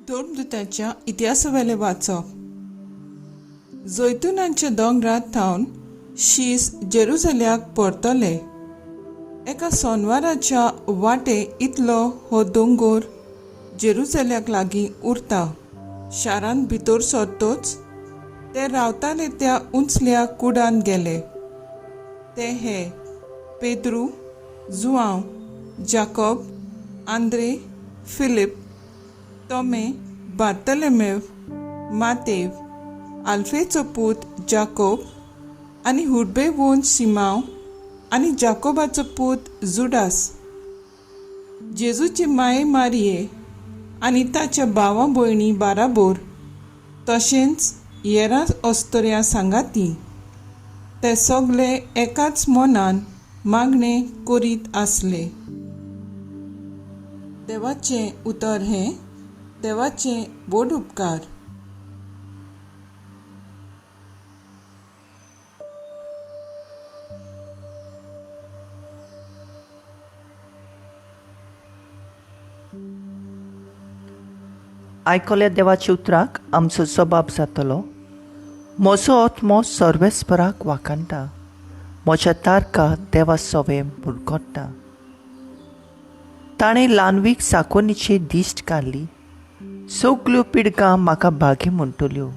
धर्मदुताच्या इतिहासावेलें वाचप. जैतुनाच्या दोंगरात थावन शीस जेरुजाल्याक परतले. एका सोनवाराच्या वाटे इतलो हो दोंगोर जेरुजाल्याक लागीं उरता. शारांत भितर सरतोच ते रावताले त्या उंचल्या कुडांत गेले. ते हे पेद्रू, जुआंव, जाकोब, आंद्रे, फिलीप, तोमे, बार्तलेमेव, मातेव, आल्फेचो पूत जाकोब आनी हुडबेवून सिमांव आनी जाकोबाचो पूत जुडास. जेजूची माये मारये आनी ताच्या भावा भयणी बाराबोर तशेंच येरां अस्तोऱ्यां सांगाती ते सगळे एकाच मनान मागणें करीत आसले. देवाचें उतर हें देवाचें व्हड उपकार. आयकल्या देवाच्या उतराक आमचो जबाब जातलो. म्हजो आत्मो सर्वेस्पराक वाखाणटा, म्हज्या तारका देवा सवे मुरगट्टा. ताणें ल्हानवीक साकोनीची दिश्ट काडली, सगल्यो पिडकां म्हाका भागी म्हणटल्यो.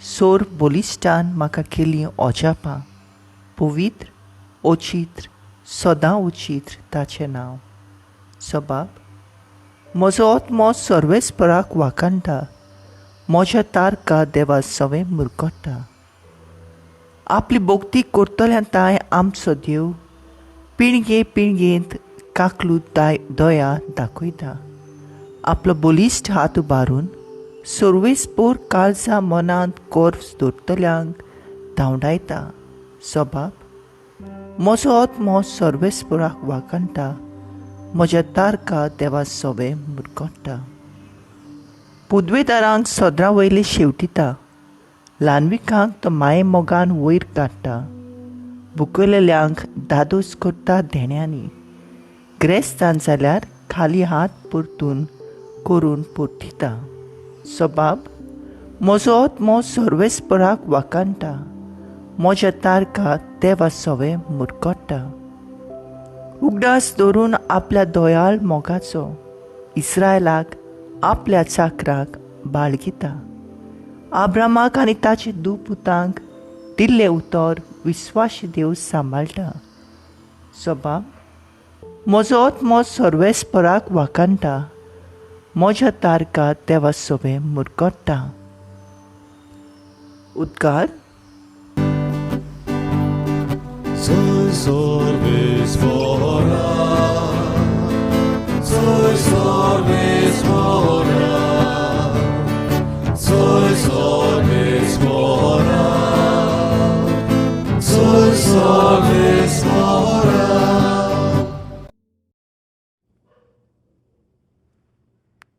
सोर बलिश्टान म्हाका केली अजापां, पवित्र अचित्र सदां उचित्र ताचें नांव. सबाब म्हजो आत्मो सर्वेस्पराक वाखाणटा, म्हज्या तारका देवा सवें मुरगट्टा. आपली भक्ती करतल्या तांय आमचो देव पिळगे पिळगेंत काकलू दया दाखयता. आपलो बलिश्ट हात उबारून सर्वेस्पोर काळजा मनांत गर्व दवरतल्यांक धांवडायता. सबाब म्हजो आत्मो सर्वेस्पराक वाखाणटा, म्हज्या तारका देवा सवें मुरगट्टा. पुदवेदारांक सदरा वयले शेवटिता, ल्हानविकांक तो माये मोगान वयर काडटा. बुकयलेल्यांक दादोस करता धेण्यांनी, ग्रेस्तान जाल्यार खाली हात परतून करून परतिता. सबाब म्हजो आत्मो सर्वेस्पराक वाखाणटा, म्हज्या तारका देवा सवें मुरगट्टा. उगडास दवरून आपल्या दयाळ मोगाचो इस्रायलाक आपल्या चाकराक बाळगिता. आब्रामाक आनी ताचे दुपुतांक दिल्लें उतर विस्वाशी देव सांबाळटा. सबाब म्हजो आत्मो सर्वेस्पराक वाखाणटा, म्हज्या तारका देवा सवें मुरगट्टा. उद्गार.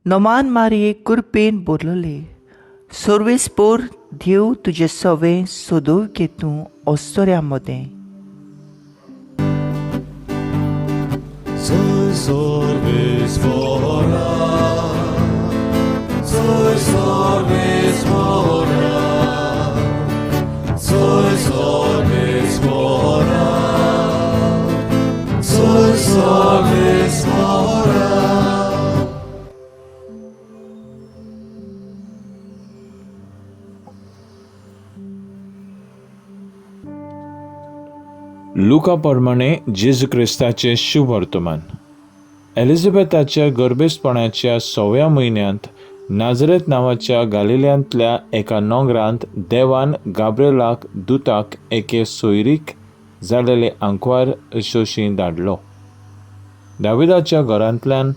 नमान मारये कुरपेन बोरलोले सर्वेस्पोर देव तुजे सवे सोदोव घेतूं अस्तोऱ्या मदें. लुका प्रमाणे जेजू क्रिस्ताचें शुभवर्तमान. एलिझाबेथाच्या गर्भेस्तपणाच्या 6व्या म्हयन्यांत नाजरेत नांवाच्या गालिल्यांतल्या एका नोंगरांत देवान गाब्रेलाक दुताक एके सोयरीक जालेले आंकवार शोशी धाडलो. दाविदाच्या घरांतल्यान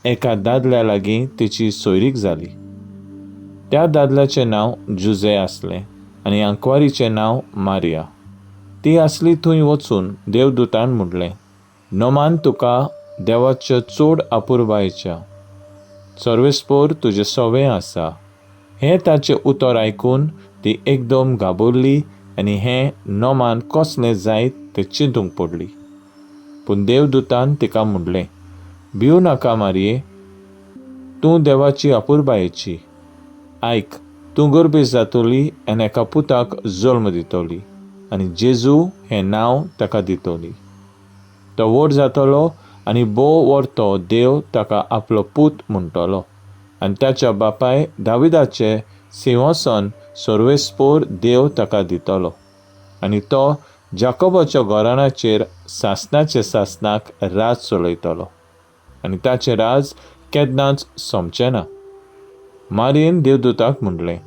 एका दादल्या लागीं तिची सोयरीक जाली. त्या दादल्याचें नांव जुजे आसलें आनी आंकवारीचें नांव मारिया. ती आसली थंय वचून देवदूतान म्हणलें, नमान तुका देवाच्या चड अपुरबायेच्या, सर्वेस्पोर तुजें सवें आसा. हें ताचें उतर आयकून ती एकदम घाबरली आनी हें नमान कसलें जायत तें चिंतूंक पडली. पूण देवदूतान तिका म्हणलें, भिवू नाका मारये, तूं देवाची अपुरबायेची. आयक, तूं गर्भेस्त जातली आनी एका पुताक जल्म दितली आनी जेजू हें नांव ताका दितली. तो व्हड जातलो आनी भोव व्हरतो देव ताका आपलो पूत म्हणटलो आनी ताच्या बापाय दाविदाचें सिंहासन सर्वेस्पोर देव ताका दितलो आनी तो जाकोबाच्या घराण्याचेर सासणाचे सासणाक राज चलयतलो आनी ताचें राज केन्नाच सोंपचें ना. मारयेन देवदूताक म्हणलें,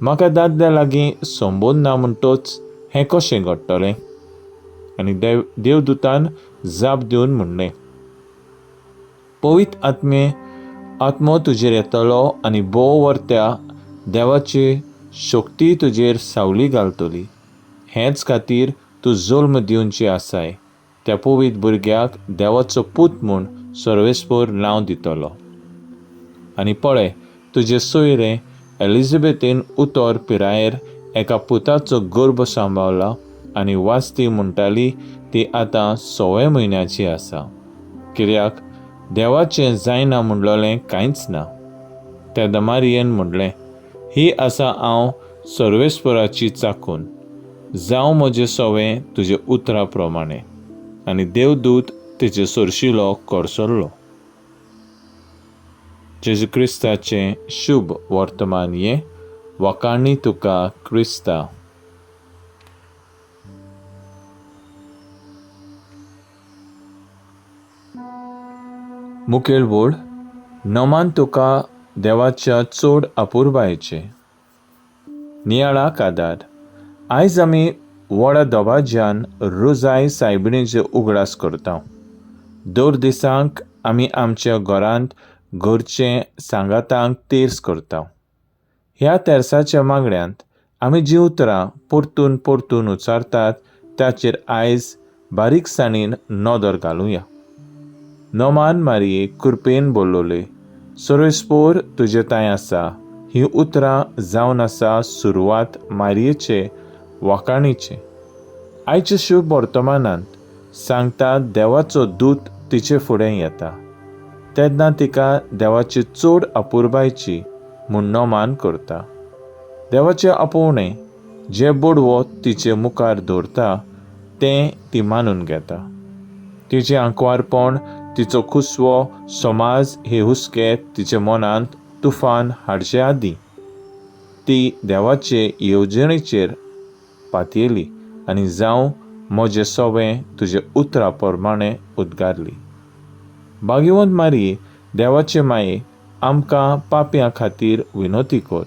म्हाका दादल्या लागीं संबंद ना म्हणटच हें कशें घडटलें? आनी देवदूतान जाप दिवन म्हणलें, पवित्र आत्मो तुजेर येतलो आनी भोव व्हरत्या देवाची शक्ती तुजेर सावली घालतली. हेच खातीर तूं जल्म दिवची आसाय त्या पवित्र भुरग्याक देवाचो पूत म्हूण सर्वेस्पोर नांव दितलो. आनी पळय, तुजे सोयरे एलिझाबेथीन उतर पिरायेर एका पुताचो गर्भ सांबाळला आनी वाजती म्हणटाली ती आतां 6व्या म्हयन्याची आसा. कित्याक देवाचें जायना म्हणलेलें कांयच ना. तेन्ना मारयेन म्हणलें, ही आसा हांव सर्वेस्पराची चाकून, जावं म्हजें सवें तुजे उतरा प्रमाणें. आनी देवदूत तिचे सरशिलो कडसरलो. जेजू क्रिस्ताचें शुभ वर्तमान हें. वाखाणी तुका क्रिस्ता. मुखेल बोड नमान तुका देवाच्या चड अपुरबायेचें. नियाळाक आदार. आयज आमी व्हडा दबाज्यान रोजाय सायबिणीचे उगडास करता. दर दिसांक आमी आमच्या घरांत घरचे सांगातांक तेर्स करता. ह्या तेर्साच्या मागण्यांत आमी जीं उतरां परतून परतून उच्चारतात ताचेर आयज बारीकसाणीन नदर घालुया. नमान मारये कृपेन बोल्लोले, सर्वेस्पोर तुजे तांय आसा, हीं उतरां जावन आसा सुरवात मारयेचे वाखाणीचे. आयचे शुभ वर्तमानांत सांगता देवाचो दूत तिचे फुडें येता तेन्ना तिका देवाची चड अपुरबायची म्हूण नमान करता. देवाचें आपोवणें जे बोडवो तिचे मुखार दवरता तें ती मानून घेता. तिचें आंकवारपण, तिचो खुसवो, समाज हे हुस्के तिचे मनांत तुफान हाडचे आदीं ती देवाचे येवजणेचेर पातयेली आनी जावं म्हजें सवें तुजे उतरा प्रमाणें उद्गारली. भाग्यवंत मारये, देवाचे माये, आमकां पापयां खातीर विनवती कर.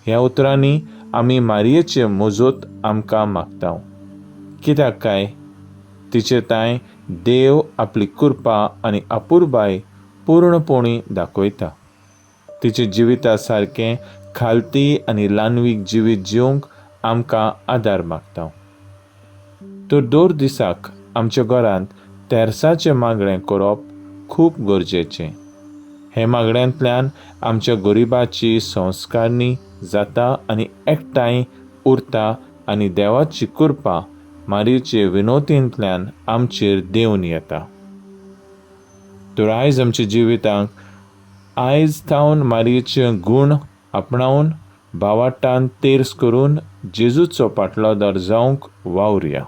ह्या उतरांनी आमी मारयेचे मजत आमकां मागता. कित्याक काय तिचे तांय देव आपली कृपा आनी अपुरबाय पूर्णपणी दाखयता. तिचे जिविता सारकें खालती आनी लानवीक जिवीत जिवंक आमकां आदार मागता. तर दर दिसाक आमच्या घरांत तेर्साचें मागणें करप खूब गरजेचें. हे मागण्यांतल्यान आमच्या गरिबाची संस्कारणी जाता आनी एकठांय उरता आनी देवाची कृपा मारयेचे विनवतींतल्यान आमचेर देंवन येता. तर आयज आमच्या जिवितांक आयज थावन मारयेचे गूण आपणावन भावाटान तेर्स करून जेजूचो पाटलोदार जावंक वावरुया.